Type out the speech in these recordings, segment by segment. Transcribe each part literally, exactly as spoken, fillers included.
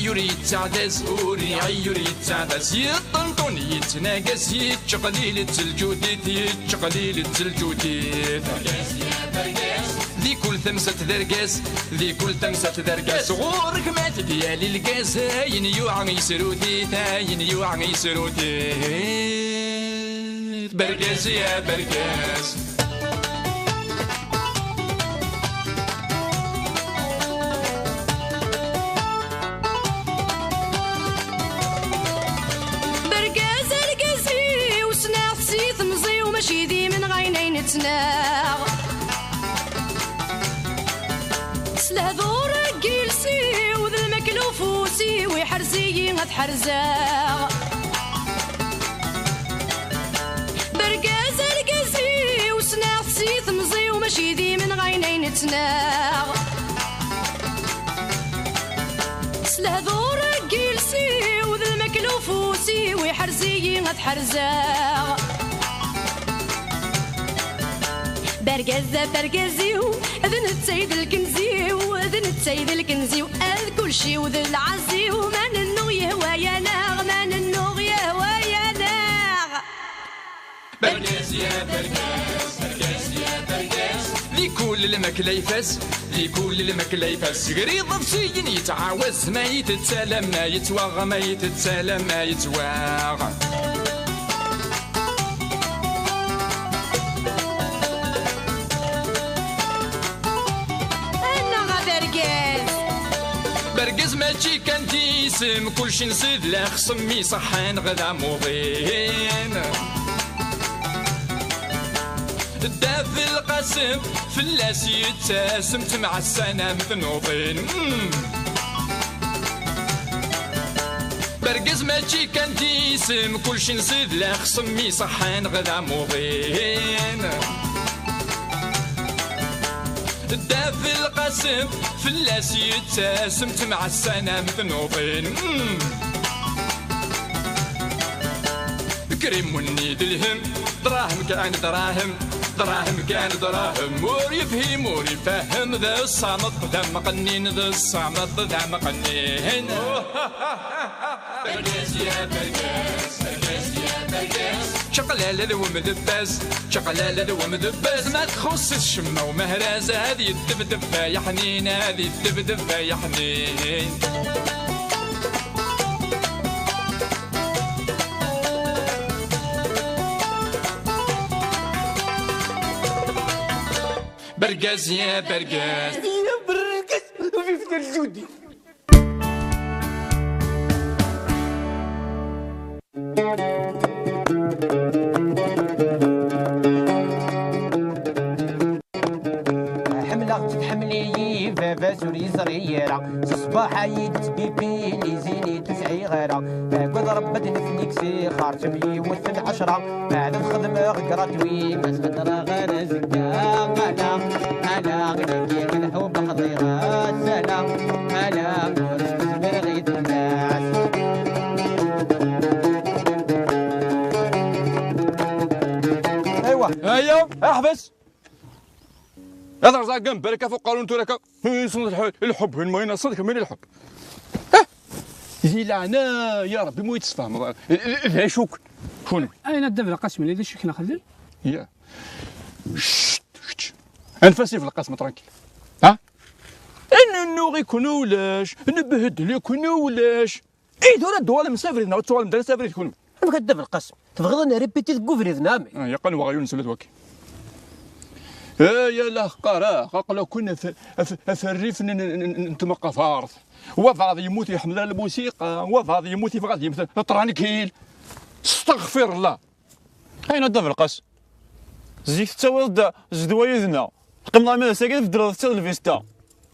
Ur yettaɛdaz, ur iɛi, ur yettaɛdaz. Yeṭṭenṭun, yettnagas, yettqelil-itt lǧudit, yettqelil-itt lǧudit. Di kul tamsalt d argaz, di kul tamsalt d argaz. Ɣur-k ma t-id-yali lgaz, ayen yuɛa yesrut-it, ayen yuɛa yesrut-it. Bergaz ya bergaz. Bergaz argaz-iw, ssneɣ-t si temẓi-w, mačči d imenɣayen ay nettnaɣ. S lehdur n yiles-iw d lmakla ufus-iw, iḥrez-iyi ad ḥerzeɣ. Bergaz argaz-iw, ssneɣ-t si temẓi-w, mačči d imenɣayen ay nettnaɣ. S lehdur n yiles-iw d lmakla ufus-iw, iḥrez-iyi ad ḥerzeɣ. Bergaz d abergaz-iw, d netta i d lkenz-iw, d netta i d lkenz-iw, ad kulci-w d lɛaz-iw, ma nennuɣ yehwa-yaneɣ, ma nennuɣ yehwa-yaneɣ. Bergaz ya bergaz, bergaz ya bergaz. Di kul lmakla ifaz, di kul lmakla ifaz. Segri iḍebsiyen yettɛawaz, ma yettett alamma yettwaɣ, ma yettett alamma yettwaɣ. Annaɣ a bergaz! Bergaz mačči kan d isem, kulci nsid la xsem iṣeḥḥan ɣ d amuḍin. Dda Belqasem fell-as yettasem, temɛassanam tnuḍin. Mm. Bergaz mačči kan d isem, kulci nsid la xsem iṣeḥḥan ɣ d amuḍin. Dda Belqasem fell-as yettasem, temɛassanam tnuḍin. Mm. Krimunni d lhem, dṛahem kan dṛahem, dṛahem kan dṛahem. Ur yefhim, ur ifehhem, d ṣṣameṭ d ameqqnin, d ṣṣameṭ d ameqqnin. Bergaz ya bergaz, bergaz ya bergaz. Čaqlala d wemdebbaz, čaqlala d wemdebbaz. Ma txuṣṣ-it ccemma umehraz, ad yeddebdeb ay aḥnin, ad yeddebdeb ay aḥnin. Bergaz ya bergaz. Ya bergaz, vive le Judi. Ḥemmleɣ-tt, tḥemmel-iyi, baba-s ur yeẓri ara. S ṣṣbaḥ ay d-tettbibbi, lizin ur tt-sɛiɣ ara. Agad Rebbi ad neflik si xerǧ-m yiwet n ɛecra. Meɛna xedmeɣ gratuit. Ma s-bedreɣ ara azekka, ala, ala, dagi lḥub xḍiɣ-as, ala, ala, ur s-tezmireɣ i tebɛat. Aywa. Aya, ḥbes. Ad rẓagen baraka ɣef uqerru n tura akka. Yesneḍ lḥ-, lḥubb, hin ma yinaṣeḍ kemmini lḥubb. Ah! Di leɛnaya Rebbi, mu yi-d-tesfehmeḍ. D acu-k? Kunwi. Ayen a Dda Belqasem, d acu-k nexdem? Ya. Cct, kečč. Anef-as i Belqasem, tranquille. Ha? Nennuɣ-iken ulac, nbehdel-iken ulac. I tura ad d-tuɣalem s abrid neɣ ur tettuɣalem ara s abrid kunwi? Amek a Dda Belqasem? Tebɣiḍ ad nripiti deg ubrid neɣ amek? Ah, yeqqen weɣyul n seld waki. Ay ala qqareɣ, aql-aken af, af, af rrif n, n, n, n tmeqbert. Wabɛaḍ yemmut yeḥmed ara lmusiqa, wabɛaḍ yemmut yebɣa ad yemmet tranquille. Stagfirllah. Ayen a Dda Belqasem? Zik tettawiḍ-d zzedwa yid-neɣ. Teqqimeḍ armi d ass-agi tbeddleḍ-tt d lvista.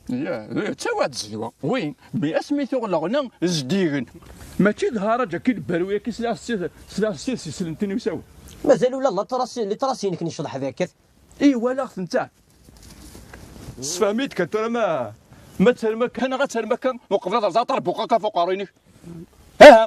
Ya, ya, ttawiɣ-d zzedwa. Wi, mi asmi tuɣ leɣna zeddigen. Mačči d haraǧ akka i d-berwi akka sliɣ s tid, sliɣ s tid s iselmten-iw sawen. Mazal ula la trace, les traces-inek n ccḍeḥ d akkat. I walaɣ-tent ta. Sfehmi-d kan tura ma, ma ttarem akka neɣ ad tarem akka, uqbel ad rẓeɣ aṭerbuq akka ɣef uqerru-inek. Aha.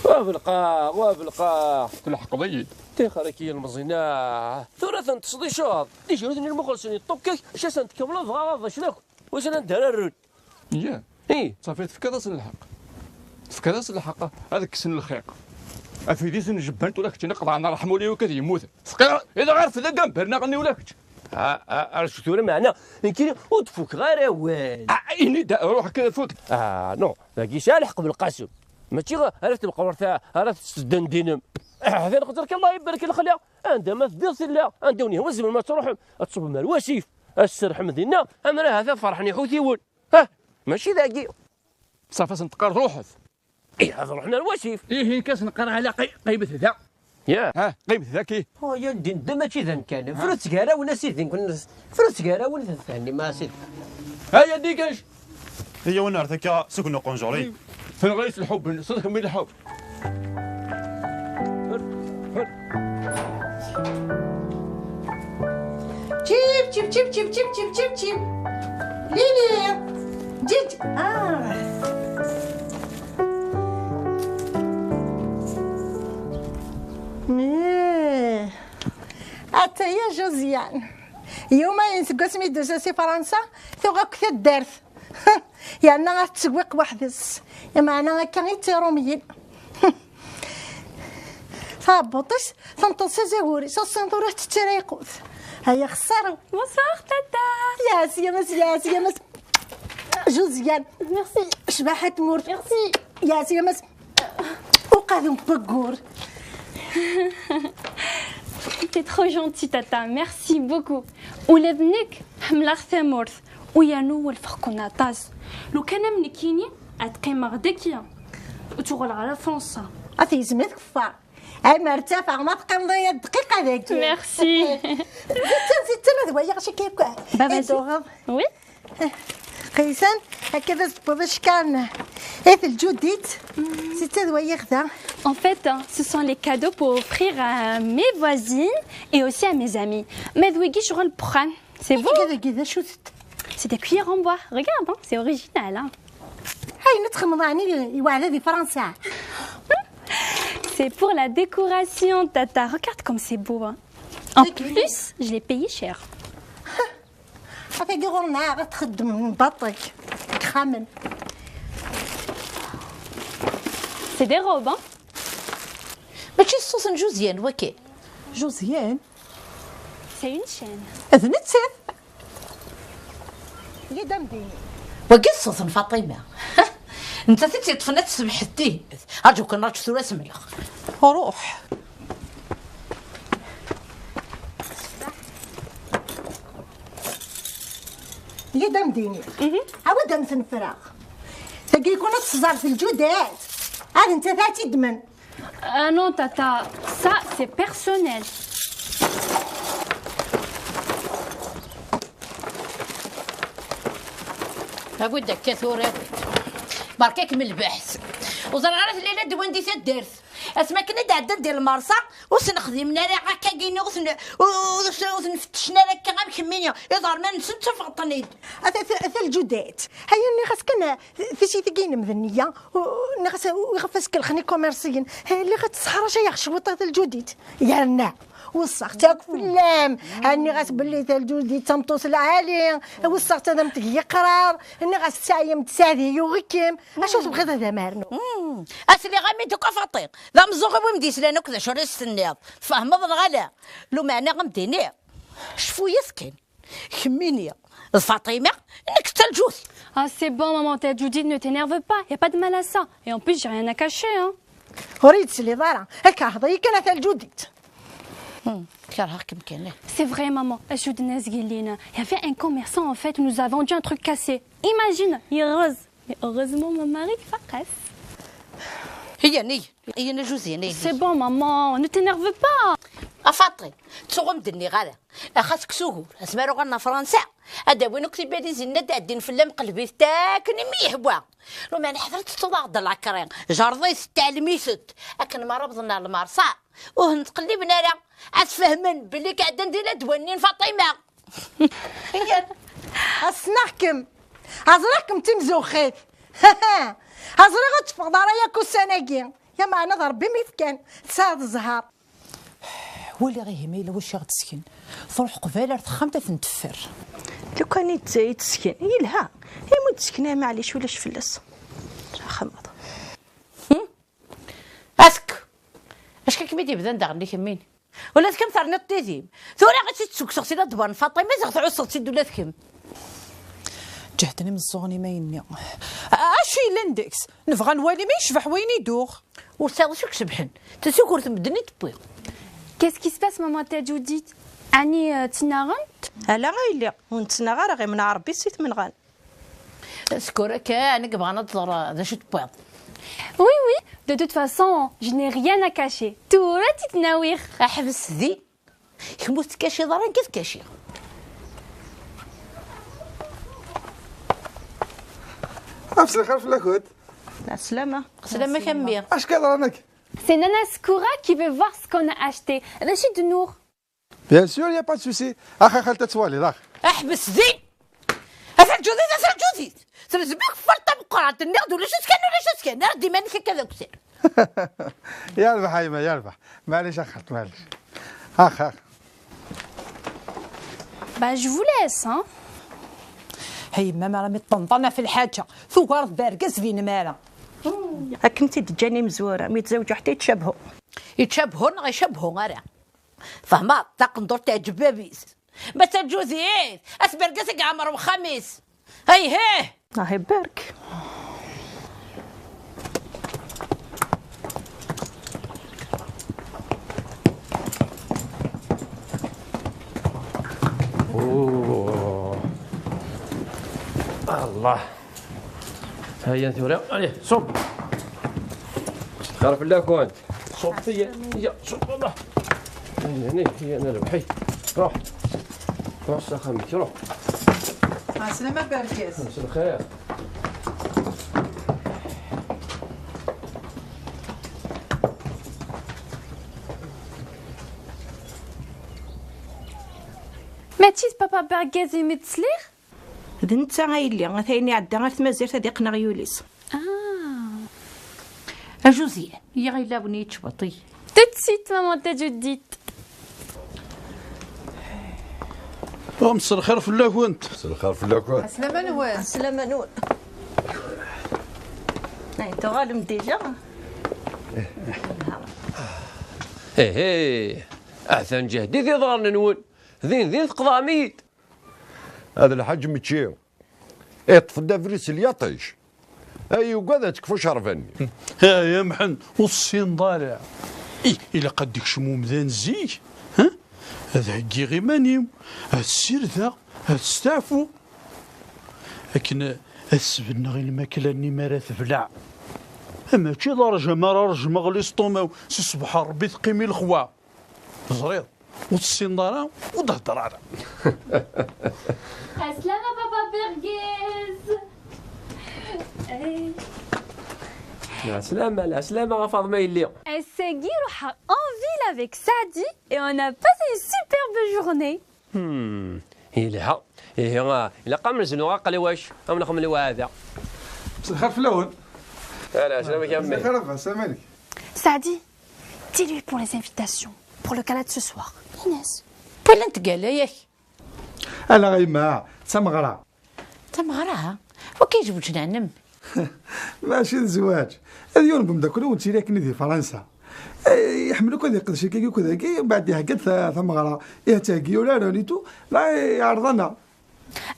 Wa belqaɛ, wa belqaɛ. Tleḥqeḍ-iyi-d. Tixer-ik yelmeẓ-ina. Tura tenṭseḍ icaḍ. Tijrut n lmuxelsen yeṭṭukkek, acu asen-tkemmleḍ dɣa ɣaḍ aclak. Wissen anda ara rrun. Ya. Ih. Ṣafi, tefkiḍ-asen lḥeqq. Tefkiḍ-asen lḥeqq. Ad kksen lxiq. Afid-is n jbant ula keččini qeḍɛen ṛṛeḥm ul-iw kad yemmut. Tefkiḍ, idɣ ar fell-ak amber neɣ nni ula kečč. Ah, ah, ar tura meɛna, nekkini ur d-fukeɣ ara awal. Ah, ini-d, ruḥ kan fuk. Ah, non, dagi yesɛa lḥeqq Belqasem. Mačči ara tebqaw ar ta-, ara tettdendinem. Ah, d lxeṭer kan, Allah ibarek lexla. Anda ma teddiḍ tella, anda wen-yehwa tzemrem ad truḥem, ad tṣubbem ar wasif, ad tserrḥem dinna, ammer ahat ad ferḥen iḥutiwen. Ha, mačči dagi. Ṣafi, ad sen-teqqareḍ ruḥet. Ih, ad ruḥen ar wasif. Ihi, nekk ad sen-qqareɣ ala qi-, qqimet da. Ya. Ha, qqimet daki. Oh, ya ddin, da mačči d amkan. Frut gar-awen a sidi, nkun-, frut gar-awen, thennim a sidi. Aya, dégage. Iyyawin ar takka, suknu qunjuri. Tenɣa-yi s lḥubb, s lḥubb. Cip, cip, cip, cip, cip, cip, cip, cip. Lili. Ǧiǧ. Ah. Meh. Ataya Josiane. Yumayen seg wasmi d-tusa si Fransa, tuɣ akk taddart. Yerna ad tsewwiq weḥd-s. Lameɛna akka i d tirumyin. Taɛebbuṭ-is tenṭeḍ s azagur-is, ass-n tura tettara iqut. Ay axeṣṣar-iw. Bonsoir, tata. Yes, yes, yes, yes. Josiane. Merci. Cbaḥa tmurt. Merci. Yes, yes. Uqadum n waggur. T'es trop gentille, tata. Merci beaucoup. Ula d nekk ḥemmleɣ tamurt. U yernu welfeɣ-ken aṭas. Lukan am nekkini, ad qqimeɣ daki. Ur ttuɣaleɣ ara Fransa. A tgezmit keffer. Ay ma rtafeɣ, ma teqqimeḍ aya dqiqa dagi. Merci. Zittan, zittan, ad waliɣ acu akka yakk. Baba, i d-tuɣeḍ. Oui. Qiysan, akka d as-tewwiḍ icekkaren i Telt Judit. Zittan, ad waliɣ da. En fait, hein, ce sont les cadeaux pour offrir à mes voisines et aussi à mes amis. Ma d wigi, ccɣel n wexxam. C'est beau. Dagi, dagi, d acu-t? C'est des cuillères en bois. Regarde, hein, c'est original, hein. Ayen i txedmeḍ ɛni iweɛda di Fransa? C'est pour la décoration, tata. Regarde comme c'est beau, hein. En plus, je l'ai payé cher. Tagi ɣur-neɣ ad txeddem baṭel deg yexxamen. C'est des robes, hein. Mačči ṣṣut n Josiane, waki? Josiane? C'est une chaîne. D nettat. Yya-d a m-d-iniɣ. Wagi ṣṣut n Faṭima. Nettat i tt-yeṭṭfen ad tsemḥet tihin. Rǧu kan, rǧu tura ad s-mleɣ. Ruḥ. Yya-d a m-d-iniɣ. Mhm. Awi-d a m-ten-ffreɣ. Tagi yakk ad teẓẓar d lǧudat. Ad nettat ad tt-id-ddmen. Ah non, tata, ça, c'est personnel. Awi-d akka tura, awi-d. Berka-kem lbeḥs. Ur ẓriɣ ara tella la ddwa-n di taddart. Asmi akken i d-ɛeddan di lmersa, ur sen-xdimen ara akkagi-nni, ur ten-, ur, ur, ur ten-fettcen ara akka am kemmini. Iḍarman-nsen ttafeɣ-ten-id. Ata, ata, ata lǧudat. Aya nniɣ-as kan, tissit-agi-inem d nniya, u-, nniɣ-as, u-, iɣef as-kellxen ikummersiyen. Eh, lliɣ ad tesseḥracayeɣ cwiṭ a Telt Judit. Yerna, weṣṣaɣ-tt akk fell-am. Nniɣ-as belli Telt Judit d tameṭṭut lɛali. Weṣṣaɣ-tt ad am-teg iqrar. Nniɣ-as tesɛim-d Sɛdi yuɣ-ikem. Acu tebɣiḍ ad am-rnuɣ? Hmm. Asliɣ-am-id akk a Faṭi. D ameẓẓuɣ-iw i m-d-yeslan akk d acu ara s-tenniḍ. Tfehmeḍ neɣ ala? Lumeɛna a m-d-iniɣ. Cfu-yas kan. Kemmini d Faṭima, nekk d Telt Judit. Ah, c'est bon, maman, Telt Judit, ne t'énerve pas, y a pas de mal à ça. Et en plus, j'ai rien à cacher, hein. Ur iyi-d-tesliḍ ara, ad kerheḍ-iyi kan a Telt Judit. Hmm, kerheɣ-kem kan, eh. C'est vrai, maman, acu d-nenna zgillin. Il y avait un commerçant, en fait, nous a vendu un truc cassé. Imagine, il rose. Mais heureusement, mon mari, il fait. Iyan, iyan, iyan a Josiane, iyan. C'est bon, maman, ne t'énerve pas. A Faṭi, ttuɣ ur m-d-nniɣ ara. Axat kkes ugur, asmi ara uɣalen ɣer Fransa, ad d-awin akk tibalizin-nni ad d-ɛeddin fell-am, qellbit-t akken imi yehwa. Lumeɛna ḥadret tettuḍ-aɣ-d lakri, jerḍit-t, tɛellem-itent. Akken mi ara awḍen ɣer lmersa, ur ten-ttqelliben ara. Ad fehmen belli k-ɛeddan di ladwa-nni n Faṭima. Iyan. Ssneɣ-kem. Ẓriɣ-kem d timzuxxit. Ẓriɣ ur teffɣeḍ ara yakk ussan-agi. Lameɛna d Ṛebbi mi fkan. Tesɛiḍ zzheṛ. Waliɣ ihi ma yella wacu i ɣ-d-sken. Truḥ qbal ar texxamt ad ten-teffer. Lukan i d-, i d-tesken, yelha. Imi d-tesken, ay maɛlic, ulac fell-as. Axemmeḍ. Ask! Acka kem-id-ibdan daɣen i kemmin? Ula d kemm terniḍ tidim. Tura i tt-id-ssukkseɣ si ladbar n Faṭima, i teɣ-tɛusseḍ-tt-id ula d kemm. Ǧehden imeẓẓuɣen imayenni. Acu yellan deg-s? Nebɣa nwali ma yecbeḥ wayen i d-tuɣ. Ur tesɛiḍ acu icebḥen. Tasukurt n medden i d-tewwi. Qu'est-ce qui se passe, maman Taǧudit? Ɛni, euh, ttnaɣent? Ala a yelli, ur nettnaɣ ara, ɣimneɣ Ṛebbi si tmenɣan. Skura kan i yebɣan ad tẓer d acu tewwiḍ. Oui, oui, de toute façon, je n'ai rien à cacher. Tura ad tt-id-nawiɣ. Ḥbes din. Kemm ur tettkaciḍ ara, nekk ad kaciɣ. Afs lxir fell-akent. Ɛeslama. Ɛeslama-k a mmi. Acu yeḍran akka? C'est Nana Skoura qui veut voir ce qu'on a acheté. D acu i d-nuɣ? Bien sûr, y a pas de souci. Ax a xalti ad twaliḍ, ax. Ḥbes din! A Taǧudit, a Taǧudit! Trezm-ik ferṭa meqqrant, nniɣ-d ulac askan, ulac askan, err-d iman-ik akka d akessar. Yerbeḥ a yemma, yerbeḥ. Maɛlic a xalti, maɛlic. Ax, ax. Bah, je vous laisse, hein. A yemma, mi ara mi ṭṭenṭan ɣef lḥaǧa, tugareḍ bergaz d inmara. Akken tt-id-ǧǧan imezwura, mi tzewǧu ḥtى yettcabhu. Yettcabhu neɣ icabhu ara? Tfehmeḍ, taqendurt teɛǧeb bab-is. Ma d Taǧudit, at bergaz i iɛemren uxxam-is. Ayhih! Ah ibarek. Oh. Allah. Aya tura. Allez, صب. Xir fell-akent. صب هي. هي، صب الله. هنا، هنا، هنا ربحي. روح. روح سخن ميك، روح. عسلامة بركات. مساء الخير. Mačči d papa Bergaz i mi d-sliɣ? D netta a yelli, ata ayen iɛedda ar tmazirt ad iqqen aɣyul-is. Ah. A José, yya ɣilawen-iyi-d cbaṭ-iyi. Tout de suite, maman Taǧudit. Messelxir fell-akent. Messelxir fell-akent. Ɛeslama-nwen. Ɛeslama-nwen. Ay, tuɣalem déjà? Ih, ih. Atan ǧehdit iḍarren-nwen. Din din tqeḍɛem-iyi-d. Ad lḥaǧ mečči. Iṭṭef-d abrid s lyaṭic. Ay ugad ad tekfu ccerba-nni. Ay amḥen, ur tessineḍ ara. Ih, ilaq ad d-ikcem umdan zik, ha? Ad heggiɣ iman-iw, ad ssirdeɣ, ad steɛfuɣ. Akken ad sbenneɣ i lmakla-nni mi ara tebleɛ. Mačči d arjam ara rejmeɣ listumaw, si ṣṣbeḥ n Ṛebbi teqqim i lexwa. Teẓriḍ, ur tessineḍ ara, ur d-heddeṛ ara. Ɛeslama, papa Bergaz. Ay. Lɛeslama, lɛeslama a Faḍma yelli. Ass-agi ruḥeɣ en ville avec Saɛdi et on a passé une superbe journée. Hmm, yelha. Ihi, ah, ilaq ad m-neznu aqelwac, ad m-nexdem lweɛda. Messelxir fell-awen. Ala, ɛeslama-k a mmi. Messelxir a baba, ɛeslama-k. Saɛdi, dis-lui pour les invitations, pour le gala de ce soir. Inès. Wala n tgala yak. Ala a yemma, d tameɣra. Tameɣra? Wagi izewǧen ɛnem? Mačči d zzwaǧ. Ad yiwen n umeddakel ur nettili akken di Fransa. Eh, iḥemmel akk ad iqdec akkagi akked dagi, mbeɛd ihegga-d ta-, tameɣra. Ih, ttheggi ula d Nito, la iɛreḍ-aneɣ.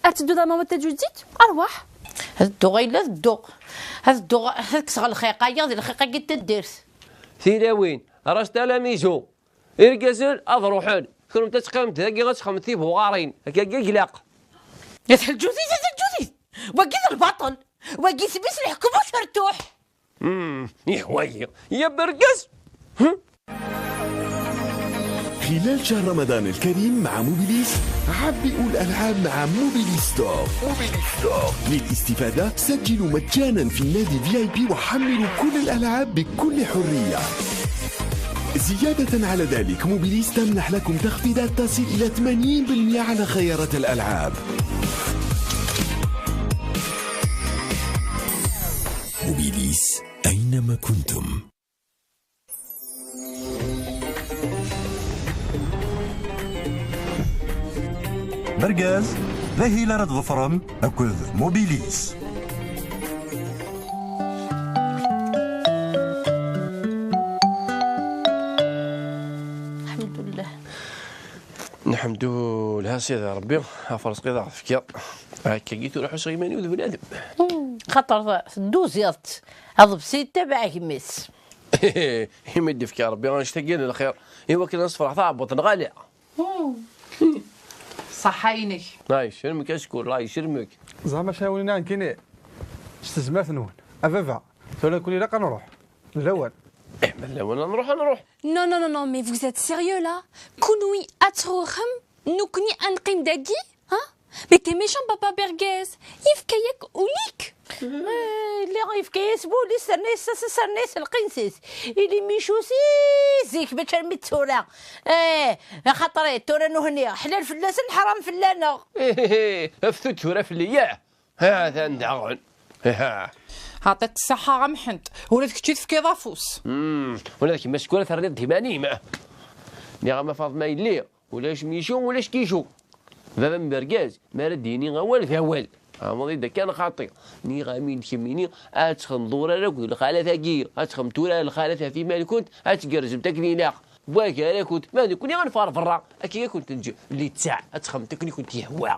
Ad tedduḍ a maman Taǧudit? Arwaḥ. Ad dduɣ, ay la ad dduɣ. Ad dduɣ, ad kkseɣ lxiq-agi d lxiq-agi n taddart. Tilawin, reste à la maison. Irgazen ad ruḥen. Kennemti ad teqqimemt dagi ad txedmemt tibuɣarin. Akkagi i ilaq. Ya Taǧudit, ya Taǧudit! Wagi d lbaṭel! Wagi isem-is leḥkem ucertuḥ! Hmm, ihwa-yi. Ya bergaz! Hm? خلال شهر رمضان الكريم مع موبيليس، عبئوا الألعاب مع موبيليس ستور. موبيليس ستور. للاستفادة، سجلوا مجانا في نادي في آي بي وحملوا كل الألعاب بكل حرية. زيادة على ذلك، موبيليس تمنح لكم تخفيضات تصل إلى ثمانين بالمئة على خيارات الألعاب. موبيليس، أينما كنتم. Bergaz. D ahil ara tḍefrem akked Mobilis. Lḥemdullah. Nḥemdu lha Sidi Ṛebbi, ɣef ṛṛezqi i d aɣ-tefkiḍ. Akkagi tura ḥusseɣ iman-iw d bnadem. Xaṭer tedduziḍ-tt, aḍebsi yettabaɛ gma-s. Imi d-ifka Ṛebbi annect-agi n lxir, i wakken ad nesferḥ taɛebbuḍt neɣ ala? Ṣaḥḥa-inek. Ay, cermek acku, ay, cermek. Zeɛma cawin nekkini s tezmert-nwen. A baba, tura nekkni ilaq ad nruḥ. D lawan. Eh, ma d lawan ad nruḥ, ad nruḥ. Non, non, non, non, mais vous êtes sérieux là? Kunwi ad tṛuḥem, nekkni ad neqqim dagi? Hein? Mais t'es méchant, papa Bergez. Yefka-yak ul-ik. Eh, lliɣ yefka-yas wul-is, terna-yas tasa, terna-yas lqins-is. Il est méchant si zik, mačči armi d tura. Eh, axaṭer tura nuhni, ḥlal fell-asen, ḥram fell-aneɣ. Ih, ih, ih, afet-d tura fell-i, yah. Ha-t-an daɣen. Ha. Ɛṭiɣ-k ṣṣeḥḥa a Mḥend, ula d kečč i tefkiḍ afus. Hmm, ula d kemm acku ara terniḍ d iman-im. Nniɣ-am a Faḍma yelli, ulac michu, ulac kichu. Baba n bergaz, mi ara d-yini awal d awal. Ɛmeḍ-id akka n xaṭi. Nniɣ-am-in kemmini, ad txedmeḍ urar akked lxalat-agi, ad txedmeḍ urar lxalat ɣef iman-nkent, ad tgerrzemt akken ilaq. Wagar-akent, ma d nekkni ad neffeɣ ɣer berra, akka i kent-neǧǧ littaɛ, ad txedmemt akken i kent-yehwa.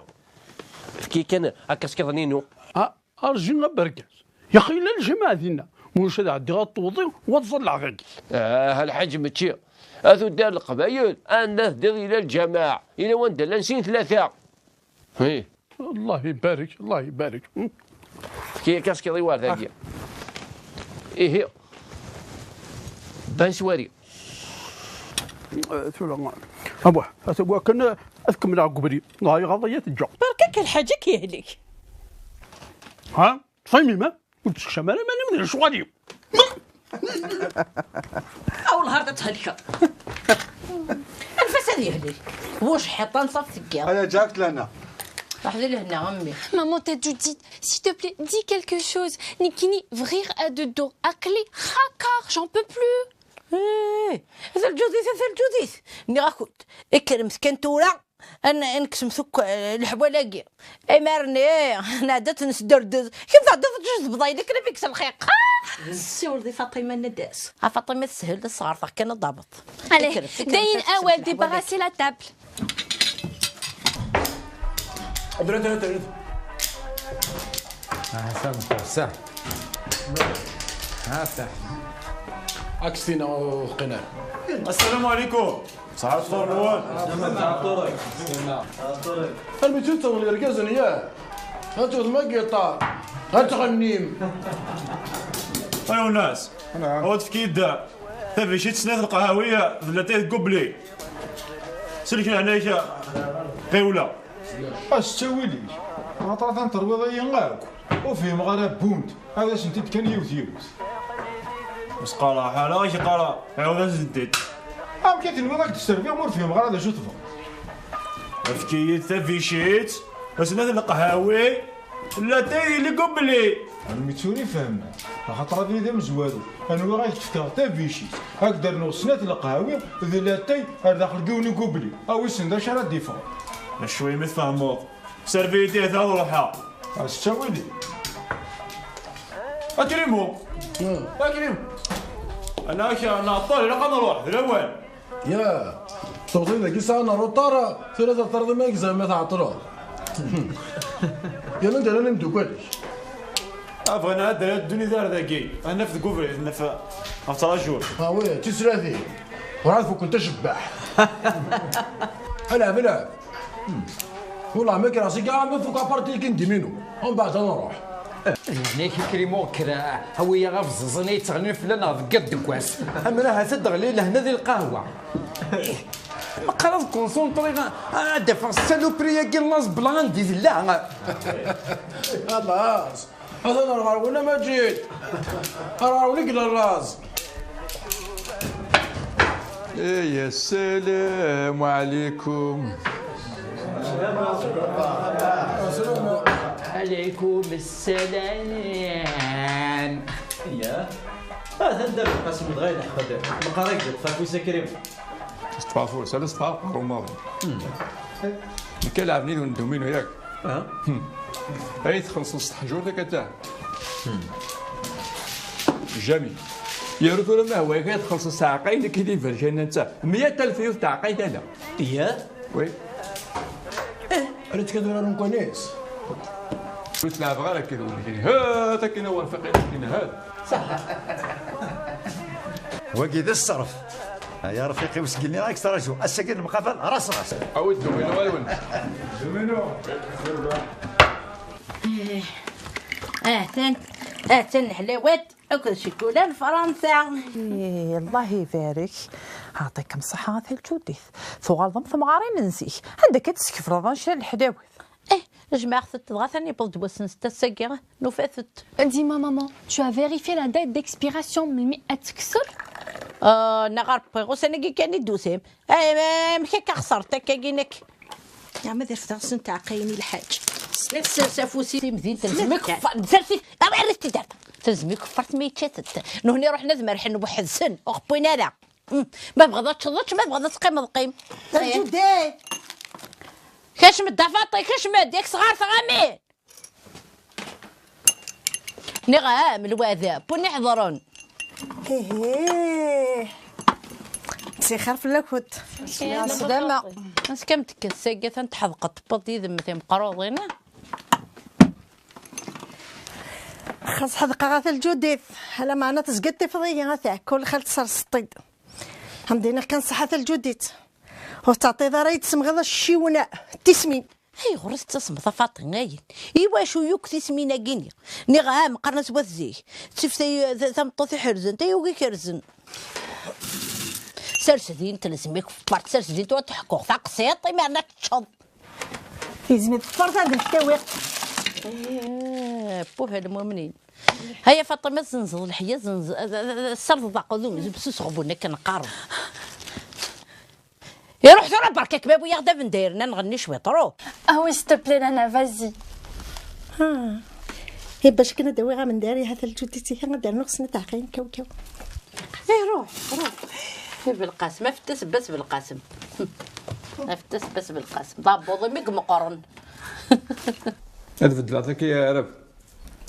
Efk-iyi kan akaskiḍ-nni-inu. Ah, rju a bergaz. Yaxi yella lǧameɛ dinna. Ulac ad ɛeddiɣ ad tewḍi u ad ẓalleɣ dagi. Ah, a lḥaǧ mačči. A tuddar n Leqbayel, anda teddiḍ yella lǧameɛ. Yella wanda llan sin tlata. Hi. Allah ibarek, Allah ibarek. Efk-iyi akaskiḍ-iw ar dagi. Ihi. Ban swari. Tura, abuh, ata wakken ad kemmleɣ deg ubrid. Dɣa iɣaḍ-iyi ad t-ǧǧeɣ. Berka-k a lḥaǧ, ad k-yehlek. Ha? Ṭṭef-im iman, ur d-tsekcam ara iman-im di lecɣal-iw. Awellah ar d thelkeḍ. Anef-as ad yehlek. Wacḥiṭ anṣaf teggiḍ. Aya ǧǧeɣ-k lehna. Ruḥ di lehna a mmi. Maman, t'as du dit, s'il te plaît, dis quelque chose. Nekkini bɣiɣ ad dduɣ. Aql-i xaqeɣ, j'en peux plus. Eh, a talǧudit, a talǧudit. Nniɣ-akent, kkremt kan tura, ad n-, ad neksemt akk, eh, leḥwal-agi. Imaren, eh, nɛedda ad nesderdez. Kemm tɛeddaḍ ad tjezbeḍ ayen akken ad k-kkes lxiq. Ah! Ssiwleḍ i Faṭima n Naddas. A Faṭima teshel, ad sɣerteɣ kan ad d-tabeḍ. Allez, kkremt, kkremt, dayen awal, débarrassez la table. Abret, abret, abret. Ah, ça, ça. Ah, ça. Akstina, oh, qinar. السلام عليكم. صحة الفطور الأول. Armi tt-id-ttawen yergazen, yah? Ad tewtem agiṭar, ad tɣennim. Ay unas, awa tefki-d tabici d snat lqahawi d latay deg ubli. Sellek leɛnaya-k, ɣiwla. A s ttawil-ik, axaṭer atan terwiḍ-iyi akk. Ur fhimeɣ ara bunt. Ad asent-id kan yiwet yiwet. Mesqara, ḥala i k-qqareɣ, ɛiwed-asent-id. Amek i tenwiḍ ad k-d-sserbiɣ ma ur fhimeɣ ara d acu tebɣiḍ? Efk-iyi-d tabicit, snat leqhawi, latay di ligubli. Armi d tura i fehmeɣ, axaṭer abrid amezwaru, anwa ara k-d-fkeɣ tabicit, ad k-d-rnuɣ snat leqhawi d latay ar daxel n yiwen ugubli, a wissen d acu ara d-iffɣen. Acwi mi tfehmeḍ. Servi-yi-d ihi ad ruḥeɣ. A s ttawil-ik. A Krim! A Krim! Ana-k nɛeṭṭel, ilaq ad nruḥ, d lawan. Ya, tewwḍeḍ dagi sɛan aruṭar, tura terṭareḍ iman-ik zeɛma tɛeṭṭleḍ. Yerna anda llan imeddukal-ik? A bɣan ad d-rren ddunit ar dagi, ad naf deg ubrid, naf ɣef tṛajur. Ah oui, d tislatin. Werɛad fukkent acebbaḥ. A lɛeb, a lɛeb. Wellah ma kkreɣ seg-a ma fukkeɣ parti-agi n diminu. Umbeɛd ad nruḥ. Yeɛni-k a Krimo, kker, awi-yaɣ abẓiẓ-nni yettɣennin fell-aneɣ deg yiḍ deg wass. Ammer ahat ad d-teɣli lehna di lqahwa. Meqqar ad kunsunṭriɣ, ad d-afeɣ saloperie-agi n laẓ bla anda i tella. Xalaṣ. Atan ar ɣer-wen a Maǧid. Ar ɣer-wen i yella laẓ. Aya, ssalamu ɛlikum. Ɛlikum sslam. Atan Dda Belqasem dɣa ileḥq-d. Meqqar-ak-d ṭṭef afus a Krim. Teṭṭef afus, ala teṭṭef aqerru maḍi. Nekk lɛebni d unduminu yak. Ay txellṣeḍ s teḥjurt akka d ta. Jami. Yerru tura ma hwa-k ad txellṣeḍ s tɛeqqayin akka d iberkanen netta. Meyya alef yiwet tɛeqqayt ala. Iya. Oui. Eh, rriɣ-tt kan tura n ukwanis. Ur tt-leɛbeɣ ara akka d win-agi. Ha, takken a werfiq, akken ha. Wagi d ṣṣerf. Ay arfiq-iw, seg-nni ad k-ttṛajuɣ. Ass-agi nemqabal ras ras. Awi-d domino-nwen. Eh, atan, atan leḥlawat akked ccikula n Fransa. Eh, Allah ibarek. Ɛṭikem ṣṣeḥḥa a At Lǧudit. Tuɣaleḍ am temɣarin n zik. Anda akka teskefleḍ anect-a n leḥlawat? Eh, jemɛeɣ-tent dɣa, atan yewweḍ-d wass-nsent ass-agi, nufa-tent. Dis-moi, maman, tu as vérifié la date d'expiration melmi ad tekser? Ah, neɣ ɣer wwiɣ ussan-agi kan i d-tusim. Ay, amek akka xeṣrent akkagi nekk? Yeɛma d refdeɣ-asent tɛeqqayin i lḥaǧ. Sers afus i temdint, telzem ikeffar, sers-it, awi, err-it-id ar da. Telzem ikeffart ma yečča-tent. Nuhni ruḥen ad merḥen weḥd-sen, ur ɣ-wwin ara. Mm. Ma tebɣiḍ ad teččeḍ, ečč, ma tebɣiḍ ad teqqimeḍ, qqim. Lǧudet! Kecm-d a Faṭi, kecm-d, yak sɣar tɣami! Nniɣ-am, lweɛda, wwin iḥeḍren. Ihi. Msixir fell-akent. Sslama. Ass kam tekkat sagi, atan tḥedqeḍ, tewweḍ yid-m timeqrudin. Xas ḥedqeɣ a At Lǧudit, ala meɛna tezgiḍ tifeḍ-iyi, a tiɛkul xal tserseḍ-id. Am d-iniɣ kan ṣṣeḥḥa a At Lǧudit. Ur tettɛeṭṭiḍ ara i d-tessemɣiḍ acciwen tismin. Ayɣer i tettasmeḍ a Faṭi ayen? Iwacu yakk tismin-agi-nni? Nniɣ-am, qqaren-as wat zik. Tif tay-, ta-, tameṭṭut iḥerzen, tayugi ikerzen. Sers din telzem ikeffart, sers din tura teḥkuɣ taqsiṭ, imir ad teččeḍ. Tizmi teṭṭer tadeft tawiɣ. Eh, puh, a lmumnin. Haya Faṭima, zenzeḍ leḥya, zenzeḍ, serdeḍ aqdum, zebsus ɣbun akken qqaren. Iruḥ tura, berka-k, ma wwiɣ-d abendayer-nni ad nɣenni cwiṭ, ruḥ. Ah oui, s'il te plaît, Nana, vas-y. Ah. Eh, bac akken ad d-awiɣ amendayer, ihat a Lǧudit-ik, ad d-rnuɣ snat ɛqayen kaw kaw. Eh, ruḥ, ruḥ. Eh, Belqasem, afet-as Bas Belqasem. Afet-as Bas Belqasem. D abbuḍ-im i imeqqren. Ad beddleɣ taki, a Rab.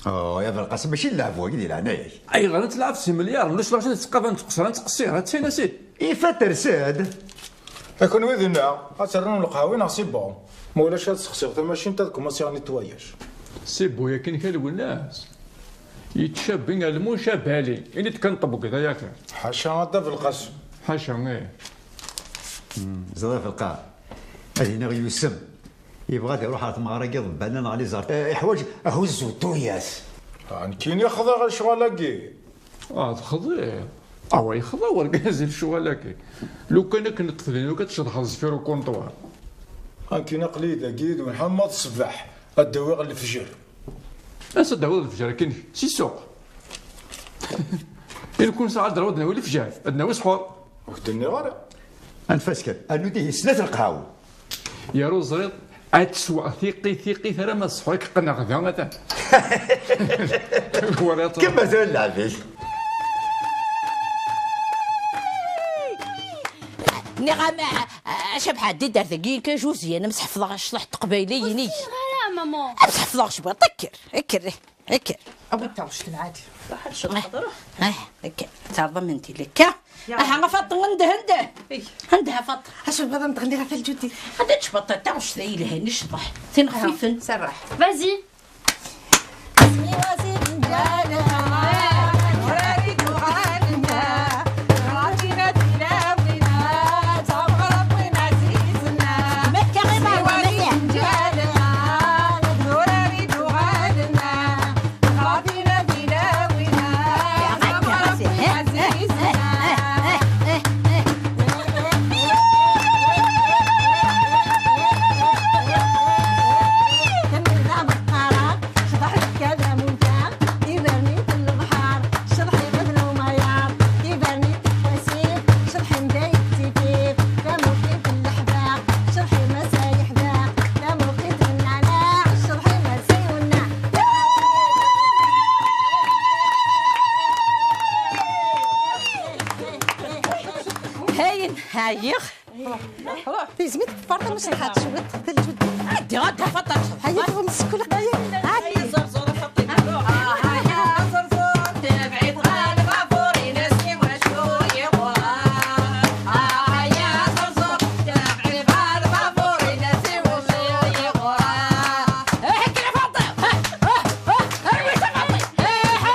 Oh, ya Belqasem, mačči n leɛbu-agi di leɛnaya-k. Ayɣer ad tleɛbeḍ s imelyaṛen? Ulac lɣaci ad tettqaban teqṣer, ad tettqeṣṣir, ad tt-in asid. Ifa tersa-d. A kunwi dinna, ad terrem lqahwi neɣ c'est bon? Ma ulac ad sexsiɣ tamacint ad kumaṣiɣ nettoyage. C'est bon, yakan kra n lwennas. Yettcabin almuc abali. Ini-d kan ṭebgiḍ a yakan. Ḥaca a Dda Belqasem. Ḥaca, eh. Ẓriɣ Belqasem. Ad iniɣ yusem. Yebɣa ad iruḥ ɣer tmeɣra-agi iḍebbalen neɣ les artistes. Eh, iḥwaǧ ahuzzu n tuyat. Ah, nekkini xḍiɣ i lecɣal-agi. Ah, texḍiḍ? Awa, yexḍa urgaz i lecɣal-agi. Lukan akken ṭṭef din, lukan tceḍḥeḍ zfir ukunṭwar. Nekkini aql-iyi dagi d Mḥemmed ṣṣbeḥ, ad d-awiɣ lefjer. Ansa d-tawiḍ lefjer akken si ssuq? I nekk nesɛa ddrew ad nawi lefjer, ad nawi ṣḥur. Ur k-d-nniɣ ara. Anef-as kan, anu dihi snat lqaw. Yar ur ẓriḍ, ad tesweɣ tiqit, tiqit ara ma ṣṣḥur, ad k-qqneɣ da, atan. Wara tura. Kemma tura lɛeb-ik. Nniɣ-am, a, a, Cabḥa, ddi-d ar dagi, kan juzyan, am sḥefḍeɣ cṭuḥ n teqbayliyin-ik. Ur ssineɣ ara, maman. Am sḥefḍeɣ cwiṭ, kker, kker. Kker. Awi-d taɣect lɛali. Ruḥ ad tecḍeḥ, ruḥ. Ah, kker. Terḍa menti lek. Aha, a Faṭi, ndeh, ndeh. Ndeh, a Faṭi. Acu tebɣiḍ ad tɣenniḍ ɣef lǧudi? Anda tecbaṭ taɣect ay yelhan i ccḍeḥ? Tin xfifen. Serreḥ. Vas-y. Tibernit n lebḥer, cḍeḥ iɣed n umayaṛ, tibernit n wasif, cḍeḥ imday ttifif, tamuqint n leḥbeq, cḍeḥ imas ay iḥdeq, tamuqint n nneɛnaɛ, cḍeḥ imas ay wenneɛ. Hayen, ɛyiɣ. تيزميت تفرطي مش تحط شوية تحت الجود. عدي غدا فطر. هيا تغم السكر قليل. هيا زرزور فطي. آه، هيا زرزور. تبعي غالب عفوري ناسي وشو يغوى. آه، هيا زرزور. تبعي غالب عفوري ناسي وشو يغوى. هيك يا فطي. ها، ها، ها، ها، وين فطي؟ إيه، ها.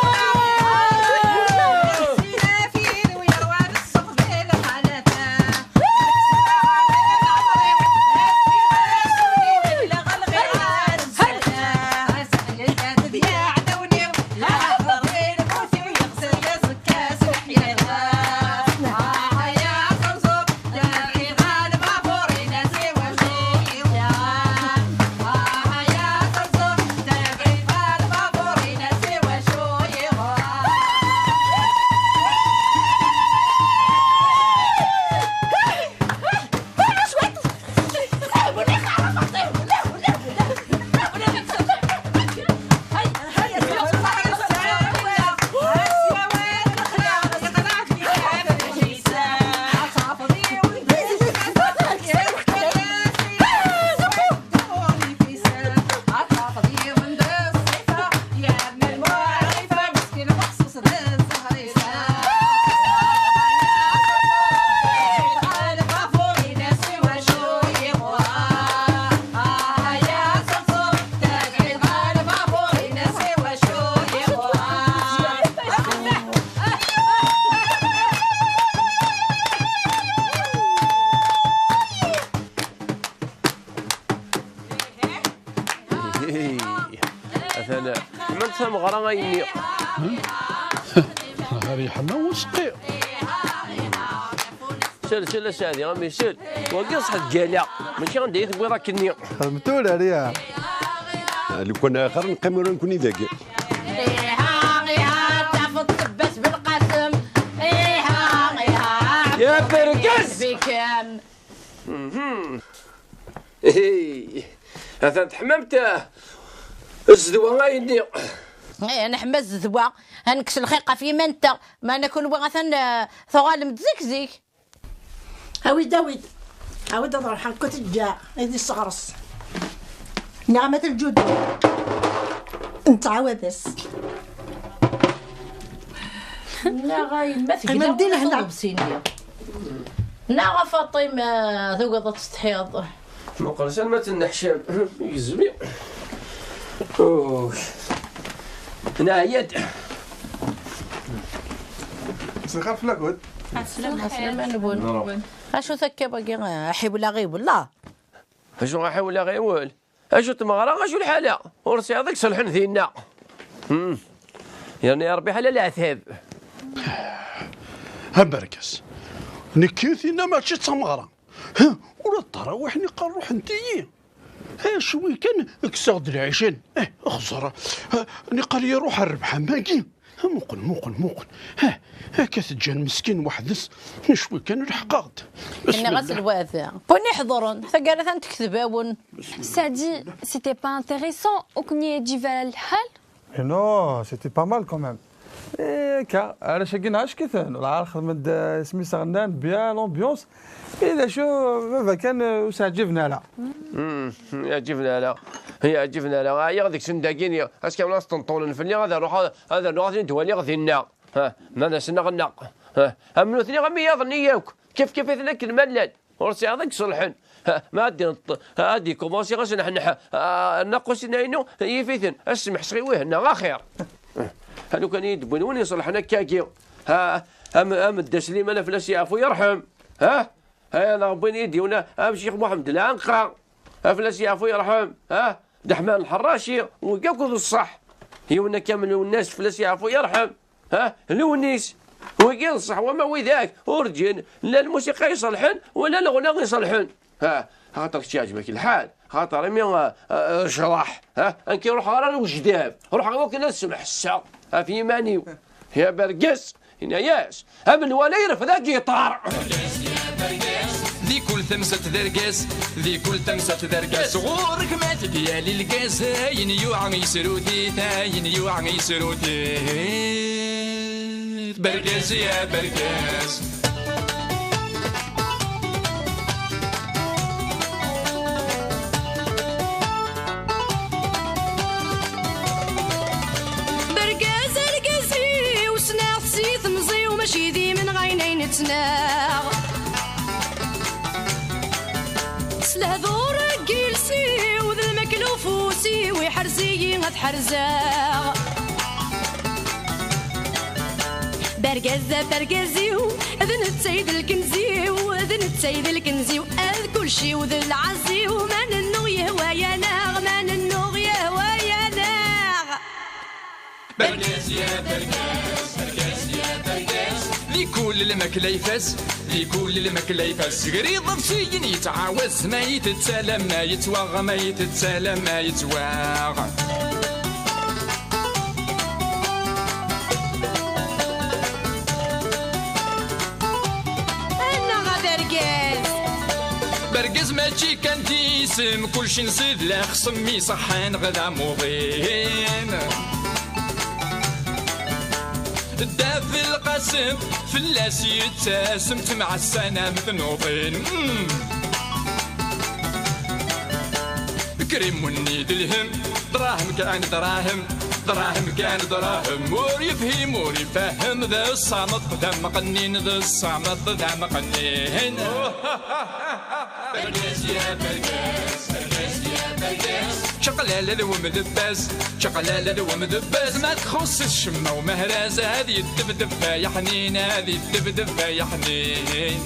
Atan. Ma d tameɣra ay-nni. Ɣer yeḥma useqqi. Sel, sel, a Saɛdi, a mmi, sel. Wagi ṣṣeḥ d gala. Mačči anda i tewwiḍ akkenni. Xedmet urar, ya. Lukan axir neqqim ura nekkni dagi. Iha, iha, tafeḍ tebbas belqasem. Iha, iha, Ya bergaz! Bikem. Mhm. Hey, atan teḥmamt, ah, zzedwa ay-nni. Eh, neḥma zzedwa. Ad nekkes lxiq ɣef yiman-nteɣ. Meɛna kunwi atan, eh, tuɣalem-d zik zik. Awi-d, awi-d. Awi-d ad ruḥeɣ, ku teǧǧa, ad yesseɣres. Nniɣ-am ad lǧudu. Nettɛawad-as. Neɣ a yemma tegla. Qqimem di lehna. Neɣ a Faṭima tugiḍ ad tsetḥiḍ. Muqel s alma tenneḥcam. Gezmi. Oh. Neɛya-d. Sxir fell-akent. Ɛeslama-nwen. Acu takka wagi, aḥiwel aɣiwel, la? Acu aḥiwel aɣiwel? Acu tmeɣra, acu lḥala? Ur sɛiɣ deg ṣelḥen dinna. Hmm. Yerna ya Ṛebbi ḥala leɛtab. Aberkas. Nekki tinna mačči d tameɣra. Ha, ula d ttarawiḥ niqal ruḥent-iyi. Ha, cwi kan kkseɣ-d lɛican. Eh, xẓer. Ha, niqal iruḥ rrbeḥ am wagi. Ha, muqel, muqel, muqel. Ha, akka teǧǧa lmeskin weḥd-s. Cwi kan lḥeqeɣ-d. Nniɣ-as lwada. Win iḥeḍren, taggara-tan tekteb-awen. Sadi, c'était pas intéressant, ur ken-yeɛǧib ara lḥal? Eh non, c'était pas mal quand même. Eh, akka, arrac-agi neɣ acki-ten, lɛar xedmen-d, eh, isem-is ɣennan, bien, l'ambiance. Eh, d acu, baba kan, eh, ur s-ɛǧiben ara. Hmm, yeɛǧiben ara. Yeɛǧiben ara. Ɛyiɣ deg-sen dagini. Ass kamel ad sṭenṭulen fell-i, ad ruḥeɣ, ad rnuɣ ad ten-id-waliɣ dinna. Ha, ma d asen-nneɣ-nneɣ. Ha, am nutni am iyaḍ-nni yakk. Kif kif-iten akken ma llan. Ur sɛiɣ deg ṣelḥen. Ha, ma ad d-, ad d-ikumansi ɣas nḥenneḥ, ah, nnaqus-inu, yif-iten. Ad semḥeɣ i wihenna, axir. Ha, lukan i yi-d-wwin win iṣelḥen akkagi. Ha, am, am Dda Sliman, ad fell-as yeɛfu yerḥem. Ha? Ha, neɣ wwin-iyi-d yiwen, am Ccix Muḥemmed Lɛanqa. Ad fell-as yeɛfu yerḥem. Ha? Dda Ḥman Lḥerraci, wigi akk d ṣṣeḥ. Yiwen akka am Lwennas, fell-as yeɛfu yerḥem. Ha? Lewnis. Wigi d ṣṣeḥ, wama widak, ur ǧǧin la lmusiqa iṣelḥen, wala leɣna iṣelḥen. Ha? Axaṭer kečč yeɛǧeb-ak lḥal. Axaṭer imi, ah, ah, cḍeḥ. Ha? Anki ruḥeɣ ara lwejdab. Ruḥeɣ wakken ad semḥesseɣ ɣef yiman-iw. Ya bergez, yenna-yas, am nwala irfed agiṭar. Di kul tamsalt d argaz, di kul tamsalt d argaz. Ɣur-k ma tegyal lgaz, ayen yuɛa yesruti-t, ayen yuɛa yesruti-t. Bergaz ya bergaz. Si temẓi-w mačči d imenɣayen ay nettnaɣ. S lehdur n yiles-iw d lmakla ufus-iw iḥrez-iyi ad ḥerzeɣ. Bergaz d abergaz-iw, d netta i d lkenz-iw, d netta i d lkenz-iw, ad kulci-w d lɛaz-iw, ma nennuɣ yehwa-yaneɣ, ma nennuɣ yehwa-yaneɣ. Bergaz ya bergaz, bergaz ya bergaz. Di kul lmakla ifaz, di kul lmakla ifaz. Gar iḍebsiyen yettɛawaz, ma yettett alamma yettwaɣ, ma yettett alamma yettwaɣ. Annaɣ a bergaz! Bergaz mačči kan d isem, kulci nṣid lexṣem iṣeḥḥan ɣer d amuḍin. Ddat Lqasem fell-as yettasem, ttemɛassan am tnuḍin. Mm. Krimunni d lhem, dṛahem kan dṛahem, dṛahem kan dṛahem. Ur yefhim ur ifehhem, d ṣṣameṭ d ameqqnin, d ṣṣameṭ d ameqqnin. Bergaz ya bergaz, bergaz ya bergaz. Čaqlala d wemdebbaz, čaqlala d wemdebbaz. Ma txuṣṣ ccemma umehraz, ad yeddebdeb ay aḥnin, ad yeddebdeb ay aḥnin.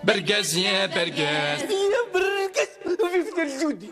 Bergaz ya bergaz. Ya bergaz, vive le Judi.